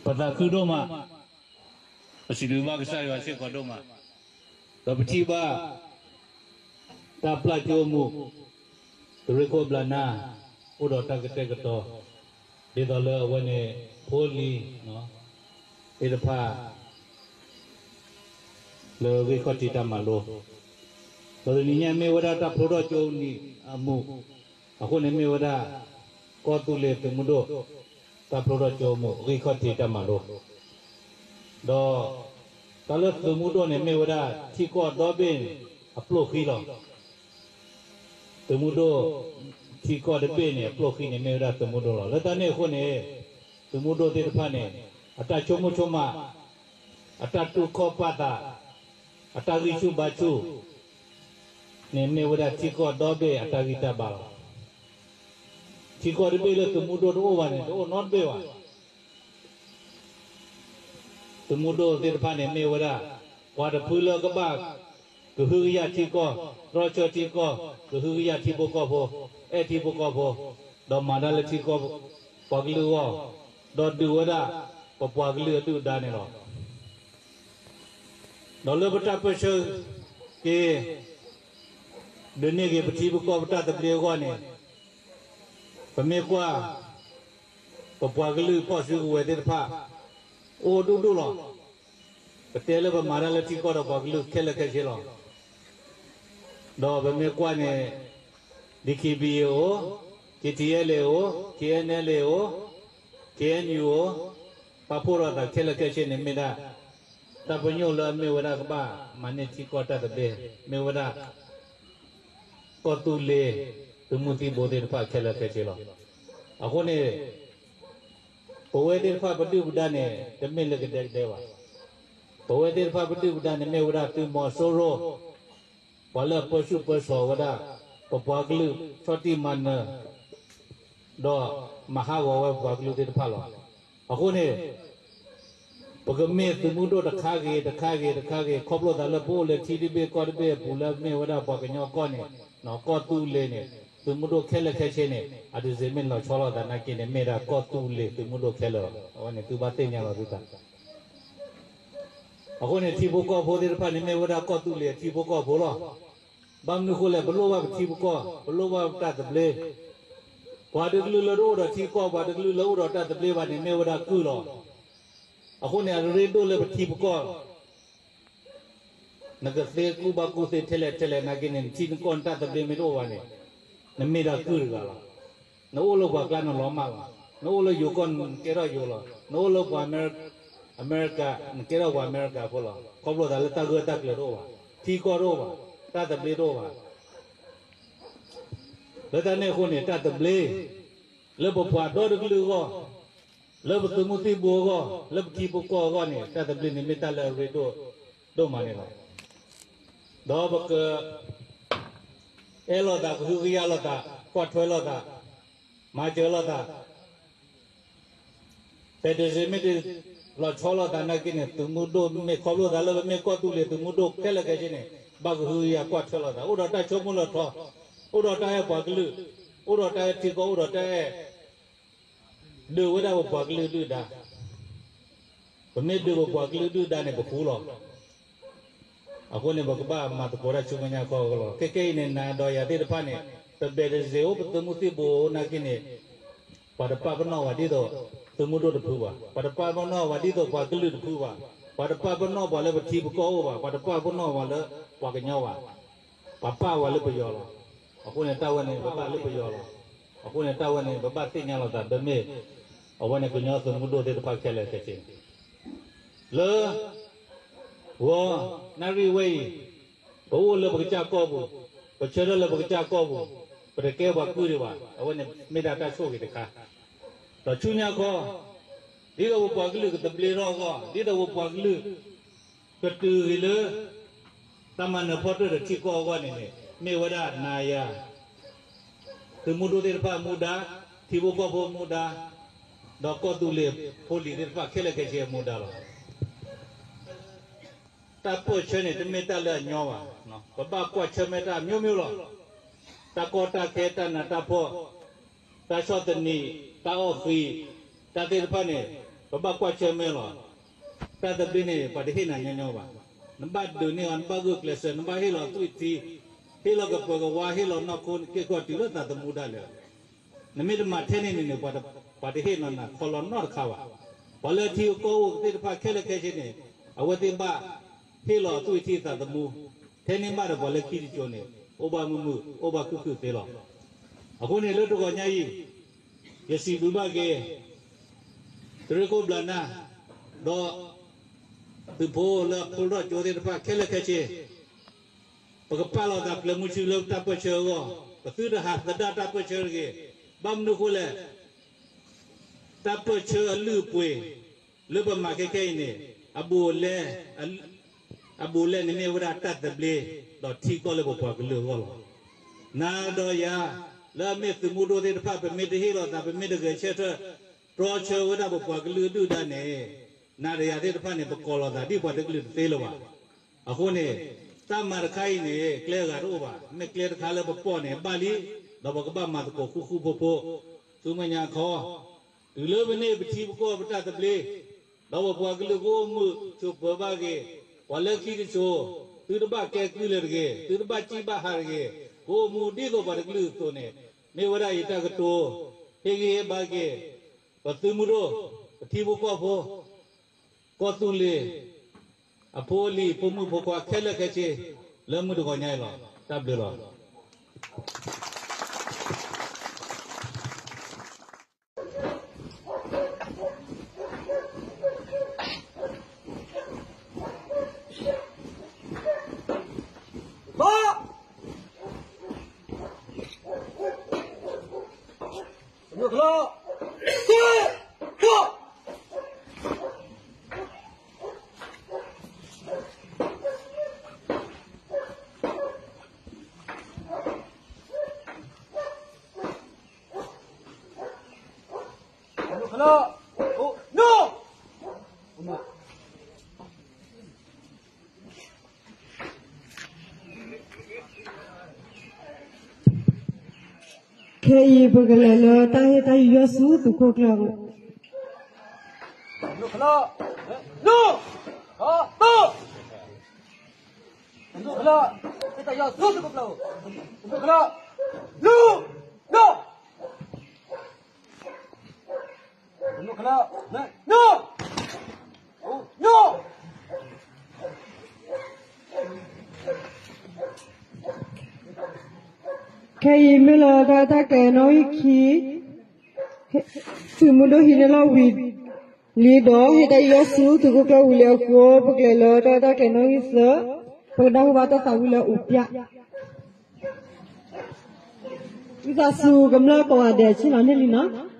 ပသးခုဒိၣ်မး, ပစံးဘျုးဘၣ်ကစၢ်ယွၤစ့ၢ်ကီးဒိၣ်မး, ဒီးပထံၣ်ဘၣ် တၢ်ပျၢ်ကၠိအမူး တရ့ခိၣ်ဘျးနၢ် အိၣ်ဒီးတၢ်ကတဲာ်ကတီၤ ဒ်သိးလၢအဝဲန့ၣ် ဖိလံၤသ့ၣ်တဖၣ် လၢဂံၢ်ခီၣ်ထံးတၢ်မၤလိ, ဒီးတနံၤညါမ့ၢ်ဝဲဒၣ်တၢ်ဖျိထီၣ်ကၠိနံၤအမူး, အဃိန့ၣ်မ့ၢ်ဝဲဒၣ် ကီၢ်သူလ့ၤသုးမုၢ်ဒိၣ် တၢ်ဖျိထီၣ်ကၠိမူး ဂံၢ်ခီၣ်ထံးတၢ်မၤလိ, ဒီးတၢ်လၢသုးမုၢ်ဒိၣ်န့ၣ် မ့ၢ်ဝဲဒၣ်ထံကီၢ်ဒီဘ့ၣ်န့ၣ် အပျိၢ်ဃံလီၤ. သုးမုၢ်ဒိၣ် ထံကီၢ်တဘ့ၣ်န့ၣ် အပျိၢ်ဃံန့ၣ် မ့ၢ်ဝဲဒၣ်သုးမုၢ်ဒိၣ်လီၤ. လၢတၢ်န့ၣ်အဃိန့ၣ် သုးမုၢ်ဒိၣ်သ့ၣ်တဖၣ်န့ၣ် အတၢ်ဆိကမိၣ်ဆိကမး, အတၢ်တူၢ်ခီၣ်ပာ်သး, အတၢ်ဂံၢ်ဆူၣ်ဘါဆူၣ်န့ၣ် မ့ၢ်ဝဲဒၣ်ထံကီၢ်ဒီဘ့ၣ်အတၢ်ဂံၢ်တၢ်ဘါလီၤ. ထံကီၢ်တဘ့ၣ်လၢသုးမုၢ်ဒိၣ်တအိၣ်ဘၣ်န့ၣ် တအိၣ်နီတဘ့ၣ်ဘၣ်. သုးမုၢ်ဒိၣ်သ့ၣ်တဖၣ်န့ၣ် မ့ၢ်ဝဲဒၣ် ပှၤတဖုလၢကဘၣ်ကဟုကယာ်ထံကီၢ်, တြီဆၢထံကီၢ်, ကဟုကယာ်ထံဖိကီၢ်ဖိ, အဲၣ်ထံဖိကီၢ်ဖိ, ဒီးမၤတၢ်လၢထံကီၢ်ပှၤကလုာ်အဂီၢ်, ဒီးဒုးဝဲဒၣ်ပပှၤကလုာ်အဒုၣ်အဒါန့ၣ်လီၤ. ဒီးလၢပတၢ်ပၢဆှၢက့ၤ ဒုးန့ၢ်က့ၤပထံပကီၢ်ပတၢ်သဘျ့အဂီၢ်န့ၣ်, ပမ့ၢ်ကွၢ် ပပှၤကလုာ်ဖီၣ်စုကဝဲၤသ့ၣ်တဖၣ် အိၣ်ဒူၣ်ဒူၣ်လီၤ. ပတဲလၢပမၤတၢ်လၢထံကီၢ်ဒီးပှၤကလုာ်ခဲလၢာ်ခဲဆ့လီၤ. ဒီးပမ့ၢ်ကွၢ်န့ၣ် DKBA အိၣ်, KTLA အိၣ်, KNLA အိၣ်, KNU အိၣ်, ပာ်ဖှိၣ်ထီၣ်သးခဲလၢာ်ခဲဆ့န့ၣ်မ့ၢ်ဒၣ် တၢ်ပညိၣ်လၢအမ့ၢ်ဝဲဒၣ်ကဘၣ်မၤန့ၢ်ထံကီၢ်တၢ်သဘျ့, မ့ၢ်ဝဲဒၣ် ကီၢ်သူလ့ၤသုးမုၢ်သံၣ်ဘိသ့ၣ်တဖၣ်ခဲလၢာ်ခဲဆ့လီၤ. အဃိန့ၣ် ပဝဲသ့ၣ်တဖၣ်ပဒုၣ်ပဒါန့ၣ် တမ့ၢ်လၢကဒဲကဒဲဘၣ်. ပဝဲသ့ၣ်တဖၣ်ပဒုၣ်ပဒါန့ၣ် မ့ၢ်ဝဲဒၣ်သုးမီၤစိရိၤ ပှၤလၢအပၢဆူၣ်ပၢစိးဝဲဒၣ် ပပှၤကလုာ်ဆီၣ်တံၢ်မၤနၢၤ ဒီးမၤဟးဂီၤဝဲပပှၤကလုာ်သ့ၣ်တဖၣ်လီၤ. အဃိန့ၣ် ပကမ့ၢ်သုးမုၢ်ဒိၣ်တခါဂ့ၤ တခါဂ့ၤ တခါဂ့ၤ ခီဖျိသးလၢပအိၣ်လၢထံတဘ့ၣ်ကီၢ်တဘ့ၣ်အပူၤလၢမ့ၢ်ဝဲဒၣ်ပှၤကညီကီၢ်န့ၣ်, ကီၢ်သူလ့ၤန့ၣ် သုးမုၢ်ဒိၣ်ခဲလၢာ်ခဲဆ့န့ၣ် အတစ့မ့ၢ်လီၤဆီလိာ်သးနာ်က့န့ၣ် မ့ၢ်ဒၣ်ကီၢ်သူလ့ၤသုးမုၢ်ဒိၣ်ခဲလၢာ်လီၤ. အဝဲန့ၣ်သုဘၣ်သ့ၣ်ညါလီၤသုသး အဃိန့ၣ် ထံဖိကီၢ်ဖိသ့ၣ်တဖၣ်န့ၣ် မ့ၢ်ဝဲဒၣ်ကီၢ်သူလ့ၤအထံဖိကီၢ်ဖိလီၤ. ဘၣ်မနုၤအဃိလဲၣ်, ပလိၣ်ဘၣ်ပထံပကီၢ်, ပလိၣ်ဘၣ်ပတၢ်သဘျ့, ပှၤတကလုာ်လၢတအိၣ်ဒီးထံကီၢ်, ပှၤတကလုာ်လၢအိၣ်ဒီးတၢ်သဘျ့ဘၣ်န့ၣ် မ့ၢ်ဝဲဒၣ်ကုၢ်လီၤ. အဃိန့ၣ် အရ့ဒိၣ်လၢပထံပကီၢ် နကသ့ကူၣ်ဘၣ်ကူၣ်သ့ထဲလဲၣ်ထဲလဲၣ်နာ်က့န့ၣ် နထံနကီၢ်နတၢ်သဘျ့မ့ၢ်တအိၣ်ဘၣ်န့ၣ် နမ့ၢ်ဒၣ်ကုၢ်တဂၤလီၤ. နအိၣ်လၢပှၤကျါနလီၤမၢ်လီၤ. နအိၣ်လၢယိၤကီၢ်နကဲထီၣ်ယိၤလီၤ. နအိၣ်လၢပှၤအမဲရကၤ နကဲထီၣ်ပှၤအမဲရကၤဖိလီၤ. ခီဖျိသးလၢတၢ်ဂၢၢ်တၢ်ကျၢၤတအိၣ်ဘၣ်, ထံကီၢ်တအိၣ်ဘၣ်, တၢ်သဘျ့တအိၣ်ဘၣ်. လၢတၢ်န့ၣ်အဃိန့ၣ် တၢ်သဘျ့ လၢပပှၤဒီတကလုာ်အဂီၢ်, လၢပသုးမုၢ်သံၣ်ဘိအဂီၢ်, လၢပထံပကီၢ်အဂီၢ်န့ၣ် တၢ်သဘျ့န့ၣ်မ့ၢ်တၢ်လၢအရ့ဒိၣ်ဒိၣ်မးန့ၣ်လီၤ. ဒီးပက အဲၣ်လိာ်သး, ကဟုကယာ်လိာ်သး, ကွၢ်ထွဲလိာ်သး, မၤစၢၤလိာ်သး, ဖဲတစ့မ့ၢ်တလီၤဆီလိာ်သးနာ်က့န့ၣ် သုးမုၢ်ဒိၣ်မ့ၢ်ခီဖျိသးလၢပမ့ၢ်ကီၢ်သူလ့ၤသုးမုၢ်ဒိၣ်ခဲလၢာ်ခဲဆ့န့ၣ် ဘၣ်ကဟုကယာ်ကွၢ်ထွဲလိာ်သး, အိၣ်ဒီးတၢ်ဆိကမိၣ်လီၤထီ, အိၣ်ဒီးတၢ်အဲၣ်ပှၤကလုာ်, အိၣ်ဒီးတၢ်အဲၣ်ထံကီၢ်, အိၣ်ဒီးတၢ်အဲၣ် ဒုးဝဲဒၣ်ပပှၤကလုာ်ဒုၣ်ဒါ, ပမ့ၢ်ဒုးပပှၤကလုာ်ဒုၣ်ဒါန့ၣ် ပဃူလီၤ. အဃိန့ၣ် ပကဘၣ်မၤသကိးတၢ်ဆူမဲာ်ညါခီကလီၤ. ခဲကဲအံၤန့ၣ် နၤဒီးယၤသ့ၣ်တဖၣ်န့ၣ် ပဘၣ်တစ့အိၣ် ပသုးမုၢ်သံၣ်ဘိနာ်က့န့ၣ် ပှၤတပာ်ပနီၣ်ဝဲဒ်သိးသုးမုၢ်ဒိၣ်တဖုဘၣ်, ပှၤတပာ်ပနီၣ်ဝဲဒ်သိးပှၤကလုာ်တဖုဘၣ်, ပှၤတပာ်ပနီၣ်ပှၤလၢပထံပကီၢ်အိၣ်ဘၣ်, ပှၤတပာ်ပနီၣ်ပှၤလၢပှၤကညီဘၣ်. ပှၤပာ်ဝဲလၢပယီၤလီၤ. အဃိန့ၣ် တၢ်ဝဲန့ၣ် ပဘၣ်လၢပယီၤလီၤ. အဃိန့ၣ် တၢ်ဝဲန့ၣ် ပဘၣ်သ့ၣ်ညါလိာ်သး ပမ့ၢ် အဝဲန့ၣ် ကညီသုးမုၢ်ဒိၣ်သ့ၣ်တဖၣ်ခဲလၢာ်ခဲဆ့န့ၣ် လၢ ဂီၤနၣ်ရံၣ်ဝဲအံၤ ပအိၣ်လၢပကစၢ်ကီၢ်ပူၤ, ပဆၢထၢၣ်လၢပကစၢ်ကီၢ်ပူၤ, ပတကဲပှၤကုၢ်ဒံးဘၣ်. အဝဲန့ၣ်မ့ၢ်ဒၣ်တၢ်ဆိၣ်ဂ့ၤတခါ, ဒီးဆူညါခီ ဒ်သိးပပှၤကလုာ်ကသဘျ့ထီၣ်အဂီၢ်, ဒ်သိးပပှၤကလုာ် ကတုၤဂ့ၤလၢ တၢ်မၤနၢၤဖီတၢၣ်ဒီးထံကီၢ်အဂီၢ်န့ၣ်န့ၣ် မ့ၢ်ဝဲဒၣ်နၤယၤ သုးမုၢ်ဒိၣ်သ့ၣ်တဖၣ်အမူဒါ, ထံဖိကီၢ်ဖိအမူဒါ, ဒီးကီၢ်သူလ့ၤဖိလံၤသ့ၣ်တဖၣ်ခဲလၢာ်ခဲဆ့အမူဒါလီၤ. တၢ်ပၢၢ်ဆၢန့ၣ် တမ့ၢ်တၢ်လၢအညီဘၣ်. ပဘၣ်ကွၢ်ဆၢၣ်မဲာ်တၢ်မျိုးမျိုးလီၤ. တၢ်ကီတၢ်ခဲ, တၢ်နးတၢ်ဖှီၣ်, တၢ်ဆီၣ်သနံး, တၢ်အီၣ်ဃံး, တၢ်သ့ၣ်တဖၣ်န့ၣ် ပဘၣ်ကွၢ်ဆၢၣ်မဲာ်လီၤ. တၢ်သဘျ့န့ၣ် ပှၤတဟ့ၣ်နၤညီညီဘၣ်. နဘၣ်ဒုးန့ၢ်အီၤ, နဘၣ်ဂုာ်ကျဲးစၢး, နဘၣ်ဟ့ၣ်လီၤသွံၣ်ထံ, ဟ့ၣ်လီၤကပၢၤကဝါ, ဟ့ၣ်လီၤနီၢ်ခိန့ၣ် က့ၤကီၢ်တုၤလၢသးသမူဒၣ်လဲာ်. နမ့ၢ်တမၤထဲန့ၣ်န့ၣ်န့ၣ် ပှၤတဟ့ၣ်နၤနၤခီလီၤနီတခါဘၣ်. ပှၤလၢထံကီၢ်အိၣ်သ့ၣ်တဖၣ်ခဲလၢာ်ခဲဆ့န့ၣ် အဝဲသ့ၣ်ဘၣ်ဟ့ၣ်လီၤအသွံၣ်ထံသးသမူ, ထဲန့ၣ်ဘၣ်ဒီးပှၤလၢခံတစိၤန့ၣ် အိၣ်ဘၣ်မုာ်မုာ်, အိၣ်ဘၣ်ခုၣ်ခုၣ်သ့လီၤ. အဃိန့ၣ်လၢတဂီၤညါအံၤ ယစံးဘျုးဘၣ်က့ၤ သုးရ့ၣ်ခိၣ်ဘျးနၢ်, ဒီးသုးဖိလၢအဖိထီၣ်ကၠိသ့ၣ်တဖၣ်ခဲလၢာ်ခဲဆ့, ပကပာ်လီၤသးကျဲမုၢ်ဆူလၢတၢ်ပၢၢ်ဆၢအဂီၢ်, ပသုတဟးသဒါတၢ်ပၢၢ်ဆၢတဂ့ၤ. ဘၣ်မနုၤအဃိလဲၣ်, တၢ်ပၢၢ်ဆၢအလုၢ်အပှ့ၤ လၢပမၤခဲခဲအံၤန့ၣ် အဘူးအလဲ, အဘူးအလဲန့ၣ်မ့ၢ်ဝဲဒၣ်တၢ်သဘျ့ ဒီးထံကီၢ်လၢပပှၤကလုာ်အဂီၢ်လီၤ. နၤဒီးယၤ လၢအမ့ၢ်သုးမုၢ်ဒိၣ်သ့ၣ်တဖၣ် ပမ့ၢ်တဟ့ၣ်လီၤသး ပမ့ၢ်တဂဲၤဆၢထၢၣ် တြီဆၢဝဲဒၣ်ပပှၤကလုာ်အဒုၣ်ဒါန့ၣ် နၤဒီးယၤသ့ၣ်တဖၣ်န့ၣ် ပကိးလီၤသးဒ်ပှၤတကလုာ်တသ့လၢၤဘၣ်. အဃိန့ၣ် တၢ်မၤတခါအံၤန့ၣ် ကျဲအဂၤတအိၣ်ဘၣ်. မ့ၢ်ကျဲတခါလၢပပိာ်န့ၣ် ဘၣ်လံ, ဒီးပကဘၣ်မၤသကိးဃူဃူဖိးဖိး ဆူမဲာ်ညါခီ တုၤလၢပန့ၢ်ပထံပကီၢ်ပတၢ်သဘျ့, ဒီးပပှၤကလုာ်ကအိၣ်မုာ်ဆိးပၢၤဘၣ်က့ၤ, ပှၤလၢခံတစိၤ သုတဘၣ်ကဲကုၢ်လၢၤတဂ့ၤ, သုတဘၣ်စံၣ်ဘၣ်ဟးတဂ့ၤ, ကအိၣ်မူဒ်သိးပှၤတကလုာ်အသိးန့ၣ် မ့ၢ်ဝဲဒၣ်ယတၢ်ကတိၤ ဟ့ၣ်ဂံၢ်ဟ့ၣ်ဘါက့ၤ ပသုးမုၢ်ဒိၣ်, ပထံဖိကီၢ်ဖိ, ကီၢ်သူလ့ၤ အဖိအလံၤ ဖိမုၣ်ဖိခွါခဲလၢာ်ခဲဆ့ လၢမုၢ်တဂီၤညါအံၤလီၤ. တၢ်ဘျုးလီၤ. ခဲအံၤပကလဲၤလၢတၢ်ဟ့ၣ်တၢ်ယီၤဆူသုးခိၣ်ကျၢၢ်. ခဲအံၤမ့ၢ်လၢတၢ် တၢ်ကျဲၤနီၣ်ဂံၢ်ခံ, သုးမုၢ်ဒိၣ်ဟံးန့ၢ်လီၤဝံၤလံဒီး ဟ့ၣ်တၢ်ယီၤဆူသုးခိၣ်ကျၢၢ်ဝံၤလံအဃိ ပကလဲၤလၢတၢ် တၢ်ကျဲၤနီၣ်ဂံၢ်သၢ, ပကနၢ်ဟူဘၣ်တၢ်သးဝံၣ်လၢအိၣ်ဖျါ ဝံသးစူၤကမျၢၢ်ကိးဂၤဒဲးဆ့ၣ်နီၤန့ၢ်လံနီၤ.